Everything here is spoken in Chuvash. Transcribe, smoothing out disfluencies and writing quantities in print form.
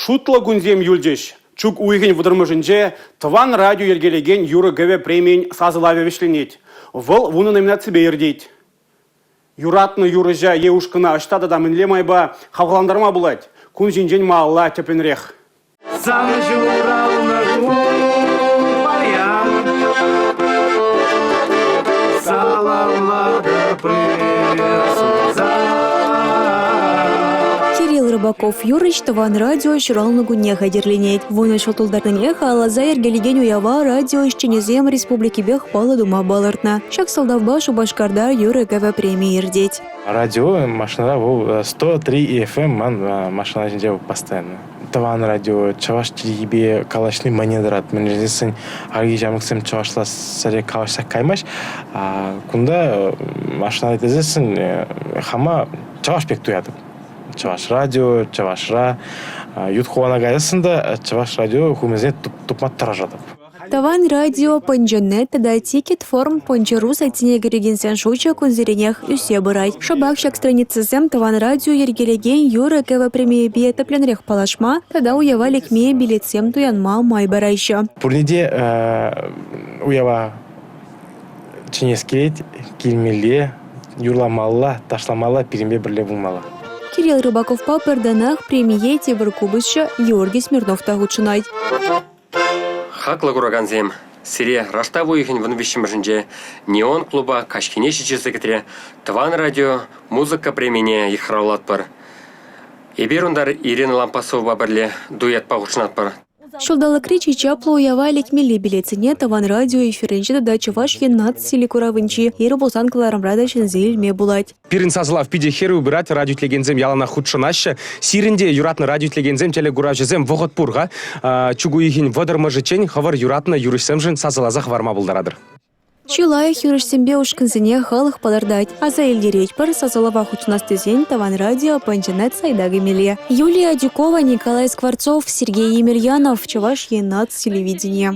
Шутлӑ кунсем юлчӗҫ. Чӳк уйӑхӗн вӑтӑрмӗшӗнче Тӑван радио йӗркелекен юрӑ-кӗвӗ премийӗн сасӑлавӗ вӗҫленет. Вӑл вунӑ номинаципе иртет. Юратнӑ юрӑҫа е ушкӑна ӑҫта тата мӗнле майпа хавхалантарма пулать? Кун ҫинчен малалла тӗплӗнрех. Сан ҫуралнӑ кун паян Саламлатӑп ыр Кирилл Рыбаков юрӑҫ тӑван радио ҫуралнӑ кунне хатӗрленет. Вунӑ ҫул тултарнине халалласа йӗркелекен уява радио ӗҫченӗсем республикипех паллӑ тума палӑртнӑ. Ҫак сӑлтавпа Шупашкарта юрӑ-кӗвӗ премийӗ иртет. Радио машинӑра вӑл 103 FM ман машина ҫинче постоянно. Тӑван радио чӑваш чӗлхипе калаҫни мӗне тӑрать? Мӗншӗн тесен хальхи ҫамрӑксем чӑвашла сӗре калаҫсах каймасть. Кунта машина тесессӗн хама чӑваш пек туятӑп. Чӑваш радио, чӑвашра. Ют хулана каяссӑн та чӑваш радио хумӗсене тупма тӑрӑшатӑп. Тӑван радио, Пӑнчӑнет тата Тикет-форм Пӑнчӑру сайтсене кӗрекенсен шучӗ кунсеренех ӳссе пырать. Шӑпах ҫак страницӑсем Тӑван радио йӗркелекен юрӑ-кӗвӗ премийӗпе тӗплӗнрех паллашма тата уява лекме билетсем туянма май параҫҫӗ. Пурне те уява чӗнес килет, килмелле, юрламалла, ташламалла, пирӗнпе пӗрле пулмалла. Кирилл Рыбаковпа пӗр танах премие тепӗр купӑсҫӑ Георгий Смирнов та хутшӑнать. Хаклӑ куракансем, сире раштав уйӑхӗн 13-мӗшӗнче «Неон» клуба каҫхине ҫичӗ сехетре Тӑван радио музыка премине йыхравлатпӑр. Эпир унта Ирина Лампасовӑпа пӗрле дуэтпа хутшӑнатпӑр. Ҫулталӑкри чи чаплӑ уява лекмелли билетсене Тӑван радио эфирӗнче тата Чӑваш Ен наци телекуравӗнчи «Ир пулсан» кӑларӑмра та ҫӗнсе илме пулать. Пирӗн сасӑлав питӗ хӗрӳ пырать, радио итлекенсем яланах хутшӑнаҫҫӗ. Сирӗн те юратнӑ радио итлекенсем, телекуравҫӑсем вӑхӑт пур-ха. Чӳк уйӑхӗн вӑтӑрмӗшӗччен хӑвӑр юратнӑ юрӑҫсемшӗн сасӑласа хӑварма пултаратӑр. Чи лайӑх юрӑҫсемпе ушкӑнсене халӑх палӑртать. Аса илтеретпӗр, сасӑлава хутшӑнас тесен Тӑван радио Пӑнчӑнет сайта кӗмелле. Юлия Адюкова, Николай Скворцов, Сергей Емельянов, Чӑваш Ен наци телевиденийӗ.